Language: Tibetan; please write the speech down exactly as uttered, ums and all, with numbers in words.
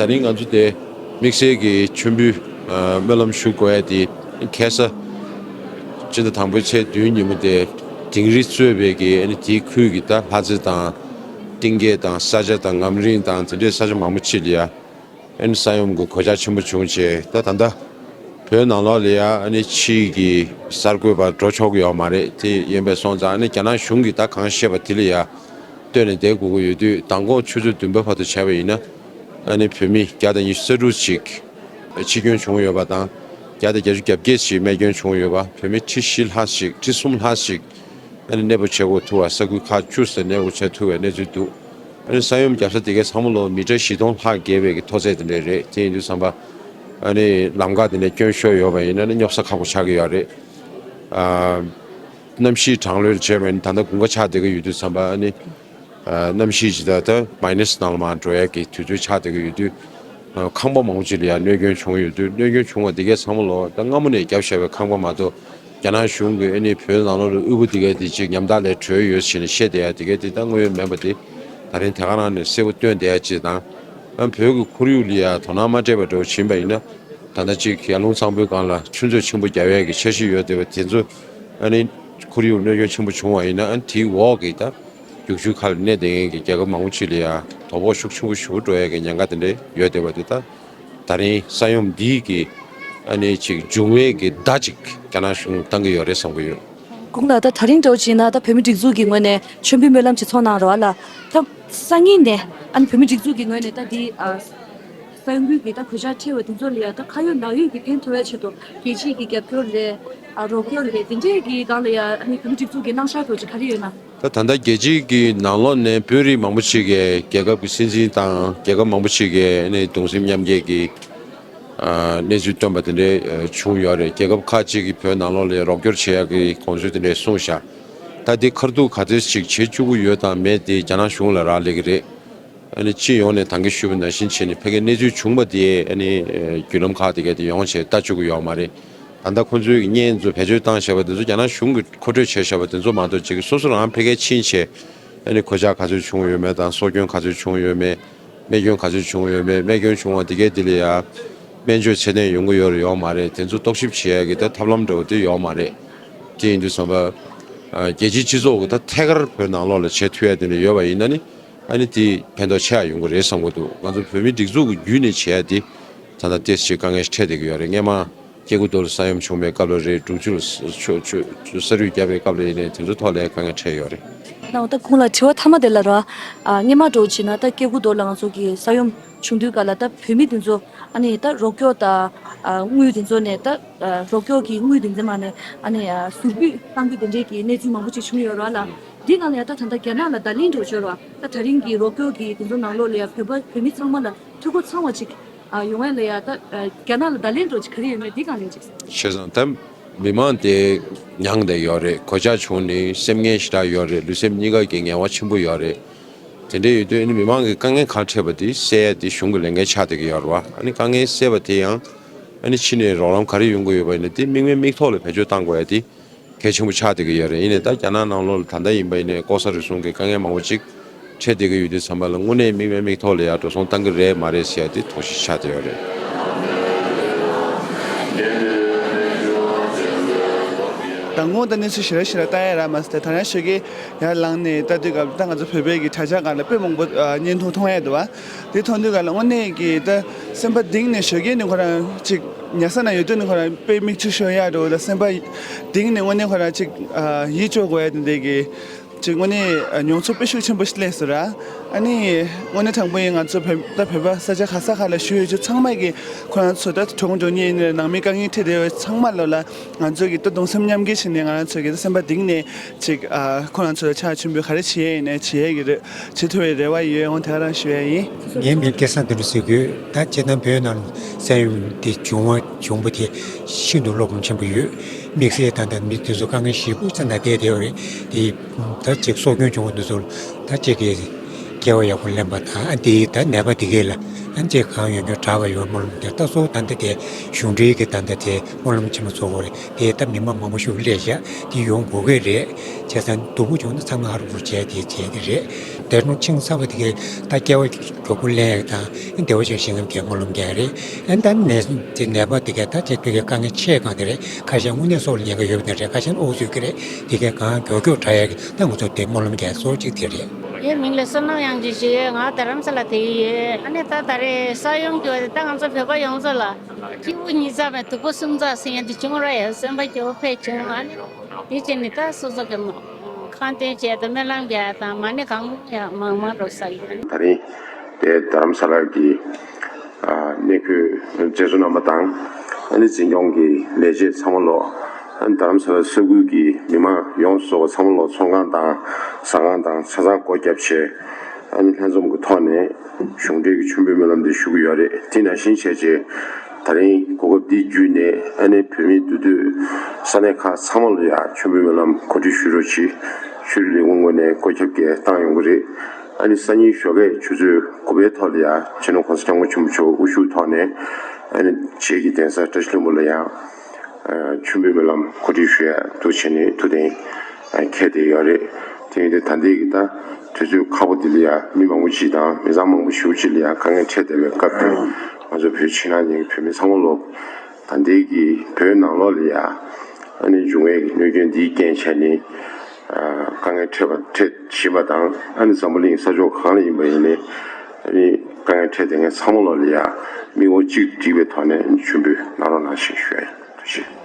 ད་རིང་ང་ཚོ་དེ་དམིགས་བསལ་གྱི་མཆོད་འབུལ་ཨ་སྨོན་ལམ་ཞུ་དགོས་ཡ་དེ་ཁ་སང་སྤྱི་ཟླ་དང་པོའི་ཚེས་བདུན་ཉིན་མོ་དེ་དིང་རི་གཙོས་པའི་གི་ཨ་ནི་དེའི་ཁུལ་གྱི་ད་ལྷ་རྩེ་དང་གཏིང་སྐྱེས་དང་ས་སྐྱ་དང་ངམ་རིང་དང་དེ་འདྲའི་ས་ཆ་མང་པོ་ཅིག་ལ་ཡ་ཨ་ནི་ས་ཡོམ་གྱི་གོད་ཆག་ཆེན་པོ་བྱུང་བྱས། ད་ད་ལྟ་བོད་ནང་ལོགས་ལ་ཡ་ཨ་ནི་ཕྱིའི་གི་གསར་འགོད་པ་འགྲོ་ཆོག་གི་ཡོད་མ་རེད། དེ་ཡིན་པས་སོང་ཙང་ཨ་ནི་རྒྱ་ནག་གཞུང་གིས་ད་གང་བཤད་པ་དེ་ལ་ཡ་ལྟོས་ནས་བསྡད་དགོས་ཀྱི་ཡོད་དུས། མདང་དགོང་ཆུ་ཚོད་བདུན་པ་བར་དུ་བྱས་པ་ཡིན་ན་ཨ་ནི་བོད་མི་བརྒྱ་དང་ཉི་ཤུ་རྩ་དྲུག་ཅིག་འཆི་སྐྱོན་བྱུང་ཡོད་པ་དང་། བརྒྱ་དང་བརྒྱད་ཅུ་གྱ་བརྒྱད་ཅིག་རྨས་སྐྱོན་བྱུང་ཡོད་པ། བོད་མི་ཁྲི་བཞི་ལྷག་ཅིག་ཁྲི་གསུམ་ལྷག་ཅིག་ཨ་ནི་གནས་སྤོ་བྱེད་དགོས་ཐུག་པ། ས་ཁུལ་ཁག་བཅུ་ཙམ་གནས་སྤོ་བྱེད་ཐུབ་པའི་གནས་ཚུལ་འདུག་ཨ་ནི་ས་ཡོམ་བརྒྱབ་ས་དེ་གའི་ཚང་མ་ལོ་མི་ཊར་བཞི་སྟོང་ལྷག་བརྒལ་བའི་གི་མཐོ་ཚད་དེ་འདྲས་རེད། དེ་ཡིན་དུས་ཙམ་པ་ཨ་ནི་ལམ་ཁ་དེ་འདྲས་སྐྱོན་ཤོར་ཡོད་པ་ཡིན་ན་ཨ་ནི་སྙོབ་ས་ཁག་པོ་ཆགས་ཀྱི་ཡོད་རེད། ཨ། གནམ་གཤིས་གྲང་ལྷོད་བྱས་པ་ཡིན་ན་ད་ལྟ་དགུན་ཁ་ཆགས་བསྡད་ཀྱི་ཡོད་དུས་ཙམ་པ་ཨ་ནི། ཨ། གནམ་གཤིས་ཇི་ལྟར་ད་མའི་ནས་ནང་ལ་མར་འགྲོ་ཡ་གི་དུས་ཚོད་ཆགས་བསྡད་ཀྱི་ཡོད་དུས། ཨ། ཁང་པ་མང་པོ་ཅིག་ལ་ཡང་གནོད་སྐྱོན་བྱུང་ཡོད་དུས། གནོད་སྐྱོན་བྱུང་བ་འདི་གའི་ཚང་མ་ལོ་ད་སྔ་མོ་ནས་བརྒྱབ་བཞག་པའི་ཁང་པ་མ་གཏོགས། རྒྱ་ནག་གཞུང་གིས་ཨ་ནི་བོད་ནང་ལོགས་ལ་དབུལ་པོ་འདི་གའི་དེ་ཅིག་ཉམ་ཐག་ལས་གྲོལ་ཡོད་ཟེར་ནས་བཤད་བསྡད་ཡ་འདི་གའི་དེ་ད་དངོས་ཡོད་མིན་པ་དེ་ད་རིང་དེ་ག་རང་ནས་གསལ་པོ་སྟོན་བསྡད་ཡ་ཅིག་དང་། ཨ། བོད་ཀྱི་ཁོར་ཡུག་ལ་ཡ་དོ་སྣང་མ་སྤྲད་པ་འདྲ་བོ་ཕྱིན་པ་ཡིན་ན། ད་ལྟ་ཅིག་ཡར་ཀླུང་གཙང་པོའི་སྒང་ལ་ཆུ་མཛོད་ཆེན་པོ་རྒྱག་ཡས་ཀྱི་འཆར་གཞི་ཡོད་བསྡད་པ་དེ་ཚོ་ཨ་ནི་ཁོར་ཡུག་གནོད་སྐྱོན་ཆེན་པོ་བྱུང་བ་ཡིན་ན། ཨ་ནི་དེའི་འོག་གི་ད་རྒྱུག་ཆུའི་ཁ་ལ་གནས་བསྡད་མཁན་གྱི་རྒྱལ་ཁབ་མང་པོ་ཅིག་ལ་ཡང་དོ་ཕོག་ཤུགས་ཆེན་པོ་ཞེ་པོ་འགྲོ་ཡས་ཀྱི་ཉེན་ཁ་དེ་འདྲ་ཡོད་བསྡད་པ་དེ། ད་ད་རིང་ས་ཡོམ་འདིའི་གི་ཨ་ནི་ཅིག་འབྱུང་བའི་གི་བརྡ་ཅིག་རྒྱ་ནག་གཞུང་བཏང་གི་ཡོད་རེད་བསམ་གྱི་ཡོད། གོང་ལ་ད་ད་རིང་འདྲ་བོ་བྱས་ན་ད་བོད་མི་སྒྲིག་འཛུགས་ཀྱི་ངོས་ནས་མཆོད་འབུལ་སྨོན་ལམ་ཅིག་ཚོགས་གནང་རོགས་ཨ་ལ། ད་སང་ཉིན་ནས་ཨ་ནི་བོད་མི་སྒྲིག་འཛུགས་ཀྱི་ངོས་ནས་ད་འདི་ཨ། ས་ཡོམ་གྱི་ད་གོད་ཆག་འཕྲད་པ་དེ་ཚོ་ལ་ཡང་ད་ཁ་ཡོད་ལག་ཡོད་ཀྱི་ཕན་ཐོགས་ཡ་ཆེད་དུ་རྒྱལ་སྤྱིའི་གི་རྒྱབ་སྐྱོར་རེད། ཨ། རོགས་སྐྱོར་རེད། དེ་འདྲས་ཀྱི་སྒང་ལ་ཡང་ཨ་ནི་བོད་མི་སྒྲིག་འཛུགས་ཀྱི་གནང་བཞག་འདྲ་བོ་ཅིག་ག་རེ་ཡོད་ན། ད་ད་ལྟ་རྒྱལ་སྤྱིའི་གི་ནང་ལོགས་ནས་དཔོན་རིགས་མང་པོ་ཅིག་གིས། རྒྱལ་ཁབ་ཀྱི་སྲིད་འཛིན་དང་རྒྱལ་ཁབ་མང་པོ་ཅིག་གིས་ཨ་ནི་གདུང་སེམས་མཉམ་སྐྱེད་ཀྱི་ཨ་གནས་ཚུལ་བཏོན་པ་དེ་འདྲས་ཨ་བྱུང་ཡོད་རེད། རྒྱལ་ཁབ་ཁག་ཅིག་གིས་བོད་ནང་ལོགས་ལ་རོགས་སྐྱོར་བྱེད་ཡག་གི་དགོངས་ཚུལ་དེ་འདྲས་གསུངས་བཞག་ད་འདི་ཁ་ཐུག་ག་ཚོད་ཅིག་བྱེད་བཅུག་གི་ཡོད་དང་མེད་དེ་རྒྱ་ནག་གཞུང་ལ་རག་ལས་ཀྱི་རེད། ཨ་ནི་སྤྱི་ཡོངས་ནས་ད་གིན་ཞུས་པ་ནང་བཞིན་བྱས་ནས་ཕ་གིའི་གནས་ཚུལ་བྱུང་བ་དེ་ཨ་ནི་ཨ་བརྒྱུད་ལམ་ཁག་དེ་གས་དེ་ཡོང་བྱས་ལྟ་བཅུག་གི་ཡོད་མ་རེད། ད་ལྟ་ཁོ་ཚོའི་གི་བརྙན་ཚོ་བེད་སྤྱོད་བཏང་བཞག་པ་དེ་ཚོ། རྒྱ་ནག་གཞུང་གིས་མཁོ་སྤྲོད་བྱས་བཞག་པ་དེ་ཚོ་མ་གཏོགས། ཅིག་སོ་སོ་རང་ཕ་གིར་ཕྱིན་བྱས་ཨ་ནི་གོད་ཆག་ག་ཚོད་བྱུང་ཡོད་མེད་དང་། སྲོག་སྐྱོན་ག་ཚོད་བྱུང་ཡོད་མེད། རྨས་སྐྱོན་ག་ཚོད་བྱུང་ཡོད་མེད། རྨས་སྐྱོན་བྱུང་བ་དེ་གས་དེ་ལ་ཡ་སྨན་བཅོས་ཚད་ལྡན་ཡོང་གི་ཡོད་རེད་ཡོད་མ་རེད། དེ་ཚོ་རྟོག་ཞིབ་བྱེད་ཡ་གི་ད་ཐབས་ལམ་འདྲ་བོ་དེ་ཡོད་མ་རེད། དེ་ཡིན་དུས་ཙམ་པ་ཨ་རྒྱལ་སྤྱིའི་སྤྱི་ཚོགས་ཀྱིས་ད་ཐད་ཀར་བོད་ནང་ལོགས་ལ་བྱེད་ཐུབ་ཡ་དེ་འདྲ་ཡོད་པ་ཡིན་ན་ནི། ཨ་ནི་དེ་ཕན་ཐོགས་ཆེ་བ་ཡོང་གི་རེད་བསམ་གྱི་འདུག་ང་ཚོ་བོད་མི་སྒྲིག་འཛུགས་ཀྱི་བརྒྱུད་ནས་བྱེད་ཡ་དེ་ད་ལྟ་ཏོག་ཙམ་དཀའ་ངལ་འཕྲད་བསྡད་ཀྱི་ཡོད་རེད། སྔོན་མ་སྐྱེ་རྒུ་མདོ་ལ་ས་ཡོམ་བྱུང་བའི་སྐབས་ལ་རེད། འབྲུག་ཆུ་ལ་ཆུ་ཆུ་ཆུ་ས་རུད་བརྒྱབ་པའི་སྐབས་ལ་ཡིན་ནའི་དེ་ཚོ་ཐོག་ལ་དཀའ་ངལ་འཕྲད་ཡོད་རེད། ནའོ། ད་གོང་ལ་དྲི་བ་མཐའ་མ་དེ་ལ་ར། ཨ། སྔོན་མ་འདྲ་བོ་བྱས་ན་ད་སྐྱེ་རྒུ་མདོ་ལ་ང་ཚོ་གི་ས་ཡོམ་བྱུང་དུས་ག་ལ་ད་བོད་མི་དེ་ཚོ་ཨ་ནི་ད་རོགས་སྐྱོར་དང་། ཨ། དངུལ་དེ་ཚོ་ནས་ད། ཨ། རོགས་སྐྱོར་གྱི་དངུལ་དེ་ཚོ་མ་ནས་ཨ་ནི། ཨ། ཟུར་ཕུད་གཏང་རྒྱུ་དེ་འདྲས་ཀྱི་གནས་ཚུལ་མང་པོ་ཅིག་བྱུང་ཡོད་ར་ལ། འདི་ག་ལ་ཡ་ད་ད་ལྟ་རྒྱ་ནག་ལ་བརྡ་ལན་འདྲ་བོ་ཤོར་བ། ད་ད་རིང་གི་རོགས་སྐྱོར་གྱི་དེ་ཚོ་ནང་ལོགས་ལ་ཡ་བོད་པ་བོད་མི་ཚང་མ་ལ་འཐུས་སྒོ་ཚང་བ་ཅིག་ཨ། ཡོང་ཡ་ལ་ཡ་ད། ཨ། རྒྱ་ནག་ལ་བརྡ་ལན་འདྲ་བོ་ཅིག་ག་རེ་ཡོད་མེད་འདི་གང་ལེགས་ཅིག་བྱས་ཙང་། ད་མི་མང་དེ་མྱངས་བསྡད་ཡོད་རེད། གོད་ཆག་བྱུང་ནས་སེམས་ངལ་ཞེ་དྲག་ཡོད་རེད། ལུས་སེམས་གཉིས་ཀ་གི་ངལ་བ་ཆེན་པོ་ཡོད་རེད། དེ་འདྲ་ཡོད་དུས་ཨ་ནི་མི་མང་གི་དཀའ་ངལ་གང་འཕྲད་པ་དེ་སེལ་ཡ་དེ་གཞུང་གི་ལས་འགན་ཆགས་བསྡད་ཀྱི་ཡོད་རེད་བ། ཨ་ནི་དཀའ་ངལ་སེལ་བ་དེ་ཡང་ཨ་ནི་ཕྱི་ནས་རོགས་རམ་ག་རེ་ཡོང་གི་ཡོད་པ་ཡིན་ན་དེ་དམིགས་མེད་དམིགས་ཐོག་ལ་བེད་སྤྱོད་གཏང་དགོས་ཡ་དེ་གལ་ཆེན་པོ་ཆགས་བསྡད་ཀྱི་ཡོད་རེད། ཡིན་ནའི་ད་རྒྱ་ནག་ནང་ལོགས་ལ་ད་ལྟ་ཡིན་པ་ཡིན་ནའི་ལྐོག་ཟ་རུལ་སུངས་ཀྱི་དཀའ་ངལ་མང་པོ་ཅིག་འཕྲད་བསྡད་ཀྱི་ཡོད་དུས་ཙམ་པ་ལ་དངོས་གནས་དམིགས་མེད་དམིགས་ཐོག་ལ་ཡ་འགྲོ་སོང་གཏང་གི་རེད་མ་རེད་ཟེར་ཡ་དེ་དོགས་གཞི་ཆགས་བསྡད་ཡོད་རེད། མདང་དགོང་ད་གནས་ཚུལ་ཞེ་དྲག་ཞེ་དྲག་ལྟ་ཡ་རག་མ་སོང་། ད་ད་རང་ཞོགས་ཀས་ཡར་ལངས་ནས་ལྟ་དུས་སྐབས་ད་ང་ཚོ་བོད་པའི་གི་དྲ་ཇག་སྒང་ལ་དཔེ་མང་པོ་ཨ་བརྙན་ཐུང་མཐོང་ཡ་འདུག་བ། དེ་མཐོང་དུས་སྐབས་ལ་དངོས་གནས་ཀྱི་ད་སེམས་པ་གཏིང་ནས་ཞོགས་ཀས་ནས་ཁོ་རང་ཅིག་ཉལ་ས་ན་ཡོད་དུས་ནས་ཁོ་རང་དཔེ་མིག་ཆུ་ཤོར་ཡ་འདྲ་བོ་དང་། སེམས་པ་གཏིང་ནས་དངོས་གནས་ཁོ་རང་ཅིག་ཨ་ཡིད་སྐྱོ་དགོས་ཡ་དེ་འདྲའི་གི་ཅིག་དངོས་གནས་མྱོང་ཚོར་དཔེ་ཤུགས་ཆེན་པོ་ཞིག་སླེབས་སོང་ར། ཨ་ནི་དངོས་གནས་དྲང་པོ་ཡིན། ང་ཚོ་བོད་ད་བོད་པ་ས་ཆ་ག་ས་ག་ལ་བཞུགས་ཡོད་ཚོ་ཚང་མ་གི་ཁོ་རང་ཚོ་ད་གྲོངས་འགྲོ་མཁན་ཡིན་ནའི་ནང་མི་དཀའ་ངལ་འཕྲད་བསྡད་ཡོད་ཚང་མ་ལོ་ལ་ང་ཚོ་གི་ད་གདུང་སེམས་མཉམ་སྐྱེད་བྱས་ནས་ང་རང་ཚོ་གི་ད་སེམས་པ་གཏིང་ནས་ཅིག་ཨ་ཁོ་རང་ཚོ་ལ་ཕྱག་མཆོད་འབུལ་ག་རེ་བྱེད་ཡས་ཡིན་ནའི་བྱེད་ཡས་ཀྱི་རེད། བྱེད་ཐུབ་པའི་རེ་བ་ཡོད། འོང་དེ་ག་རང་ཞུ་ཡ་ཡིན། ངའི་མིང་སྐལ་བཟང་དོན་གྲུབ་ཟེར་གི་ཡོད། ད་སྤྱིར་བཏང་བོད་ནང་ས་ཡོམ་དེ་བྱུང་བ་བྱུང་པ་དེ་ཤིན་ཏུ་བློ་ཕམ་ཆེན་པོ་ཡོད། དམིགས་བསལ་ད་ལྟ་མི་དེ་ཚོ་དཀའ་ངལ་ཞེ་པོ་ཅིག་ནང་བསྡད་བསྡད་ཡོད་རེད། དེ་ད་ཅིག་སྲོག་སྐྱོན་བྱུང་བ་དེ་ཚོ་ད་ཅིག་གི་སྐྱེ་བ་ཡག་པོ་ལེན་པ་དང་། ཨ་དེ་ད་ནད་པ་དེ་གས་ལ་ ཨ་ནི་ཅིག་གང་ཡོད་རྒྱུ་དྲག་པ་ཡོད་སྨོན་ལམ་རྒྱག་ད་གཙོ་བོ་ད་ལྟ་དེ་གཞུང་འབྲེལ་གྱི་ད་ལྟ་དེ་སྨོན་ལམ་ཆེན་མོ་ཚོགས་དགོས་རེད། དེ་ད་མི་མང་མང་པོ་ཞིག་སླེབས་བཞག་དེ་ཡོང་དགོས་ཀྱི་རེད། བྱས་ཙང་སྡུག་པོ་བྱུང་ན་ཚང་མ་ཧ་རུ་བུར་བྱས་དེ་བྱས་དེ་རེད། དེ་རུ་ཆིང་ཚ་བ་དེ་གའི་ད་སྐྱེ་བ་གྲོགས་པོ་ལེན་ཡག་དང་ཨ་ནི་བདེ་བ་ཅན་ཞིང་ཁམས་ཀྱི་སྨོན་ལམ་རྒྱག་རེད། ཨ་ནི་ད་ནད་དེ་ནད་པ་དེ་གའི་ད་ཅིག་དེ་གའི་དཀའ་ངལ་ཆེ་གང་དེ་རེད། ཁ་ཤས་དངོས་གནས་སྲོག་ལ་ཉེན་ཁ་ཡོད་པ་དེ་རེད། ཁ་ཤས་ཨོ་ཚོད་ཀྱི་རེད། དེ་གའི་གང་མགྱོགས་མགྱོགས་དྲག་ཡག་གི་ད་ང་ཚོ་དེ་སྨོན་ལམ་རྒྱག་སྲོལ་ཅིག་དེ་རེད། ངའི་མིང་ལ་བསོད་ནམས་དབྱངས་ཅན་ཞུ་ཡས། ང་རྡ་རམ་ས་ལ་དེ་ཡོད། ཨ་ནི་ད་ད་རེས་ས་ཡོམ་གྱི་ད་ང་ཚོ་བོད་པ་ཡོངས་རྫོགས་ལ་སྐྱིད་པོ་ཉིས་བརྩེགས་མེད་སྡུག་པོ་སུམ་བརྩེགས་ཟེར་ཡ་འདི་བྱུང་ར་ཡ། སེམས་པ་སྐྱིད་པོ་ཕེབས་བྱུང་། ཨ་ནི་དེ་བྱས་ནས་ད་སོ་སོ་གི་མ་ཁང་དོན་བྱས་དང་སྨོན་ལམ་རྒྱག་ཡ་དང་མ་ཎི་གང་ཡང་མང་མང་རོགས་ས་ཡིན། ད་རིང་དེ་རྡ་རམ་ས་ལ་གི་ཨ་གནས་འཁོད་མཛད་གཙོ་རྣམ་པ་དང་ཨ་ནི་འཛིན་སྐྱོང་གི་ལས་བྱེད་ཚང་མ་ལོ། ཨ་ནི་རྡ་རམ་ས་ལ་ས་ཁུལ་གྱི་མི་མང་ཡོངས་སུ་རྫོགས་པ་ཚང་མ་ལོ་ཚོང་ཁང་དང་ཟ་ཁང་དང་ཆ་ཚང་སྒོ་བརྒྱབ་བྱས་ཨ་ནི་ལྷན་འཛོམས་ཀྱི་ཐོག་ནས་གཞུང་འབྲེལ་གྱི་མཆོད་འབུལ་སྨོན་ལམ་འདི་ཞུ་གི་ཡོད་རེད། དེ་ནང་བཞིན་བྱས་རྗེས་ད་རིང་གོ་སྐབས་འདི་བརྒྱུད་ནས་ཨ་ནི་བོད་མི་འདུས་སྡོད་ས་གནས་ཁག་ཚང་མ་ལ་ཡང་མཆོད་འབུལ་སྨོན་ལམ་གོ་སྒྲིག་ཞུ་རོགས་གྱིས། ཆོས་རིག་ལས་ཁུངས་ངོས་ནས་བཀོད་ཁྱབ་ཀྱིས་བཏང་ཡོང་གི་རེད། ཨ་ནི་སང་ཉིན་ཞོགས་ཀས་ཆུ་ཚོད་དགུ་པའི་ཐོག་ལ་ཡང་སྤྱི་ནོར་༸གོང་ས་༸སྐྱབས་མགོན་ཆེན་པོ་མཆོག་དབུ་བཞུགས་ཐོག་ནས་ཨ་ནི་བཅས་ཀྱི་གདན་ས་བཀྲ་ཤིས་ལྷུན་པོ་ལ་ཡང་མཆོད་འབུལ་སྨོན་ལམ་གོ་སྒྲིག་ཞུ་ཡ་འདུག་བྱས་ནས་ཐུགས་གཏན་འཁེལ་བསྡད་ཡོད་རེད། དེ་ཡིན་དུས་ད་ལྟའི་གི་ད་དུས་ཚོད་ཁག་པོ་འདི་ལ་ཡང་མི་མང་པོ་ཅིག་དང་མི་ཚང་མང་པོ་ཞེ་པོ་ཅིག་ལ་ཡང་དཀའ་ངལ་འཕྲད་བསྡད་པའི་སྐབས་དེར་ང་ཚོ་བོད་ཕྱི་ནང་གཉིས་ཀྱི་བོད་མི་ཚང་མ་ལོ། ད་ལྟའི་གི་བོད་ནང་ལོགས་ལ་ཡ་ཨ་ནི་འབྱུང་བའི་གནོད་སྐྱོན་འདིའི་རྐྱེན་བྱས་ནས་ཨ་དཀའ་ངལ་འཕྲད་པ་འཕྲད་བཞིན་པ་དང་ཨ་ནི་འཛམ་བུ་གླིང་ས་ཕྱོགས་གང་ལ་ཡིན་པ་ཡིན་ནའི་ཨ་ནི་དཀའ་ངལ་འཕྲད་བསྡད་མཁན་ཚང་མ་ལོགས་ལ་ཡ་མིག་ངོ་གཅིག་ཏུ་བསྒྲིལ་བའི་ཐོག་ནས་མཆོད་འབུལ་གནང་རོགས་གནང་ཞེས་ཞུ་ཡ་ཡིན། ཐུགས་རྗེ་ཆེ།